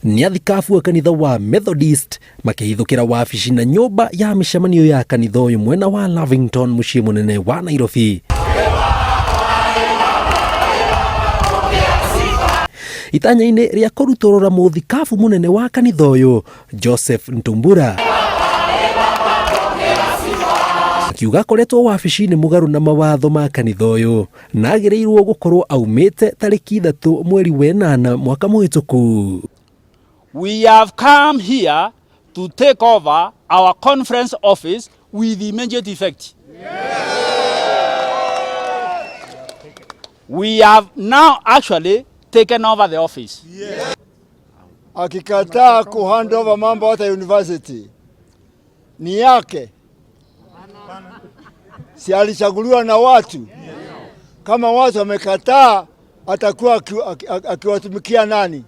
Nĩ athikabu a kanitha wa Methodist makĩhithũkĩra wabici na nyũmba ya mĩcemanio ya kanitha ũyũ mwena wa Lavington mũciĩ mũnene wa Nairobi. Itanya-inĩ rĩa kũrutũrũra mũthikabu mũnene wa kanitha ũyũ Joseph Ntumbura akiuga akoretwo wabici-inĩ mũgarũ na mawatho ma kanitha ũyũ na agĩrĩirwo gũkorwo aumĩte tarĩki 3 mweri wenana mwaka mũhĩtũku. We have come here to take over our conference office with immediate effect. We have now actually taken over the office. Akikataa kuhand over mambo hata university ni yake, si alichaguliwa na watu? Kama watu wamekataa, atakuwa akiwatumikia nani?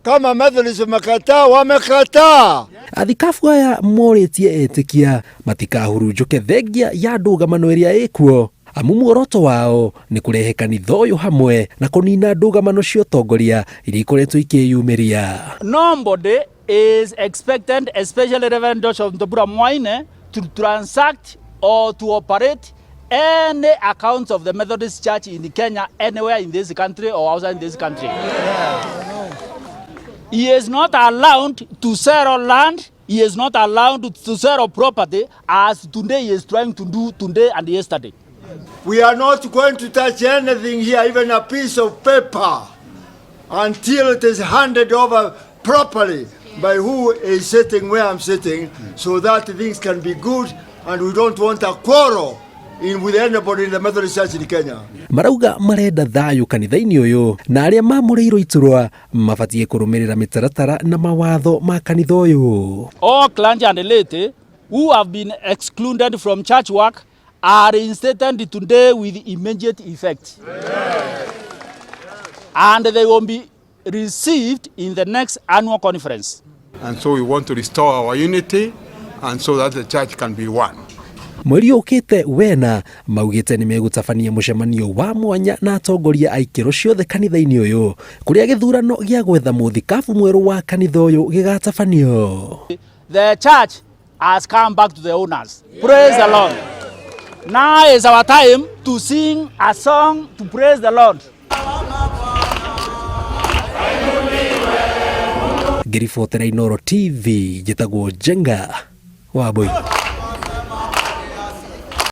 Kama Methodist wamekataa, wamekataa. Athikabu aya morĩtie etĩkia matikahurunjũke thengia ya ndũgamano ĩrĩa ĩkuo amu muoroto wao nĩ kũrehe kanitha ũyũ hamwe na kũnina ndũgamano cia ũtongoria iria ikoretwo ikĩyumĩria. Nobody is expected, especially Reverend Joshua Ntombura Mwaine, to transact or to operate any accounts of the Methodist Church in Kenya, anywhere in this country or outside this country. He is not allowed to sell land. He is not allowed to sell property as today he is trying to do today and yesterday. We are not going to touch anything here, even a piece of paper, until it is handed over properly by who is sitting where I'm sitting, so that things can be good and we don't want a quarrel in with anybody in the Methodist Church in Kenya. Marauga marenda thayũ kanitha-inĩ ũyũ na arĩa mamũrĩirwo iturwa mabatiĩ kũrũmĩrĩra mĩtaratara na mawatho ma kanitha ũyũ. All clergy and laity who have been excluded from church work are reinstated today with immediate effect. And they will be received in the next annual conference. And so we want to restore our unity and so that the church can be one. Mweri ũkĩte wena maugĩte nĩ megũtabania mũcemanio wa mwanya na atongoria a ikĩro ciothe kanitha-inĩ ũyũ kũrĩa gĩthurano gĩa gwetha mũthikabu mwerũ wa kanitha ũyũ gĩgatabanio. The church has come back to the owners. Praise the Lord. Now is our time to sing a song to praise the Lord. Ngĩribotera Inooro TV njĩtagwo Njenga Wambui.